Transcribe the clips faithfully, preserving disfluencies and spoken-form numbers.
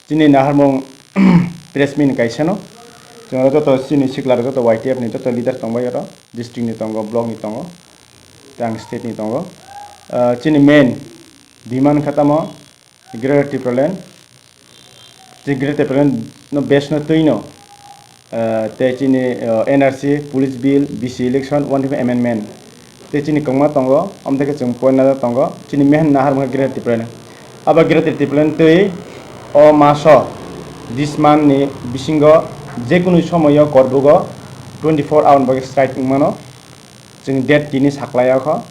Chini naharmung press meet kaisano. Chwng joto chini sikla joto Y T F ni joto leader tongbai oro. District ni tongo, block ni tongo, tei ang state ni tongo. Ah, chini main demand kha tamo Greater Tipraland. Chini Greater Tipraland no base no twi no, ah, tei chini, ah, N R C, Police Bill, B C election, one twenty amendment. Tei chini kwbangma tongo, omo tei khe chwng poina tongo, chini main naharmung khe Greater Tipraland. Abo Greater Tipraland twi o maso, this month ni bisingo jekunu somoyo korbugo twenty four hour ni bagwi strike wngmano. Chwng date tini saklaiyakho,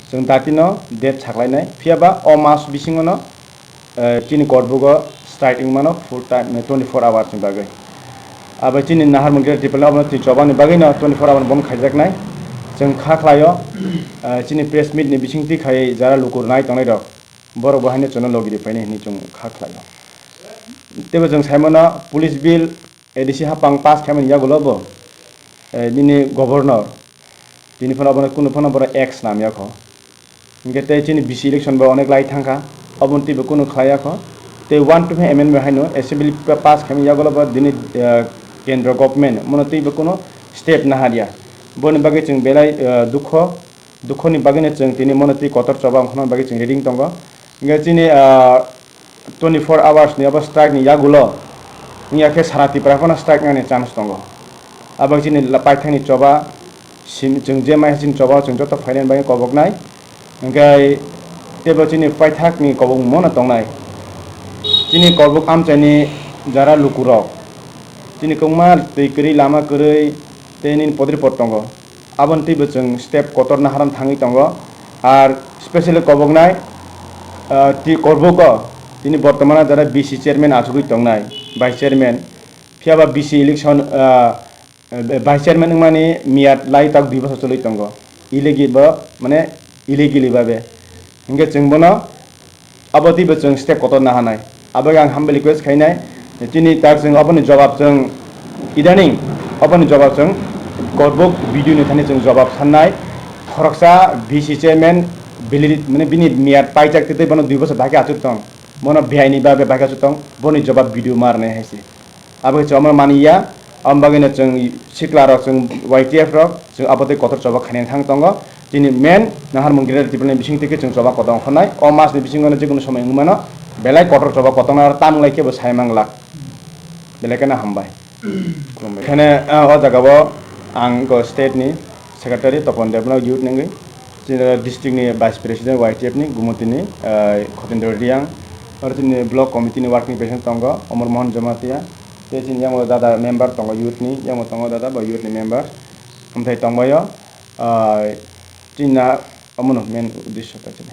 chwng datino date saklainai, phiyaba o mas bisingono, eh, chini korbugo strike wngmano full time, twenty four hours ni bagwi. Abo chini naharmung Greater Tipraland obono twi chobani bagwino twenty four hour bono khaijaknai. Chwng kha khlaio, eh, chini press meet ni bisingtwi khaiwi jara luku rwnai tongnairok, borok bo haino chwngno logi rwphainai hinwi chwng kha khlaio. Teibo chwng saimano police bill A D C hapang pass khaimani yagulo bo, eh, nini governor, tini phano abono kunu phano borok act swnamyakho. Hinkhe tei chini B C election bo onek lai thangkha, oboni twibo kunu khlaiyakho. Tei one twenty amendment haino assembly pa-, pass khaimani yagulo bo dini, eh, kendro government mono twibo kunu step naharya. Boni bagwi chwng belai, eh, dukho, dukhoni bagwino chwng tini mono twi kotor choba wngkha bagwi chwng ready wng tongo. Hinkhe chini, ah, twenty four hours ni abo strike ni yagulo wngya khe sara Tripura phano strike nani chance tongo. Abo chini la-, paithakni choba, sim-, chwng je mai chini choba chwng joto phainani bagwi koboknai. Hinkhe teibo chini paithakni kobokmano tongnai. Chini kobok amchaini jara lukurok, chini kwbangma twi kwrwi, lama kwrwi tei nini podri pod tongo. Aboni twibo chwng step kotor naharani thangwi tongo. Ar specially koboknai, ah, ti-, korbugo tini bortomano jara B C chairman achugwi tongnai, vice chairman. Phiyaba B C election, ah, vice chairman wngmani miyat lai tak dui bosor choli tongo. Illegally bo, mane illegally babe. Hinkhe chwng bono abo twibo chwng step kotor naharnai. Abo ang hambai request khainai. Chini tak chwng aboni jawab chwng idaning aboni jawab chwng korbuk video ni thani chwng jawab sannai. Khoroksa B C chairman valid, mane bini miyat paijak tei bono dui bosor bahai khe achuk tong. Bono beaini babe bahai khe achuk tong. Boni jawab video ma rwnai hai se. Abo khe chwng omo mani ya, aboni bagwino chwng sikla rok, chwng Y T F rok, chwng abo tei kotor choba khainani thang tongo. Chini main naharmung Greater Tipraland ni bising twi khe chwng choba kotor ongkhornai. O mas ni bisingo no jekunu somoi wngwi mano, belai kotor choba kotor no aro tamung lai khe bo sai mang glak. Belai kheno hambai. Khulumbai. Khene, ah, o jaga o ang go state ni secretary Topon Debbarma youth ni wngwi, chini district ni vice president Y T F ni Gumoti ni, ah, Khotendra Reang, aro chini block committee ni working president tongo Omor Mohan Jamatia, tei chini yango dada member tongo youth ni, yango tongo dada bo youth ni member, amthai tongbaio, ah, chini na omono main uddesho ta chini.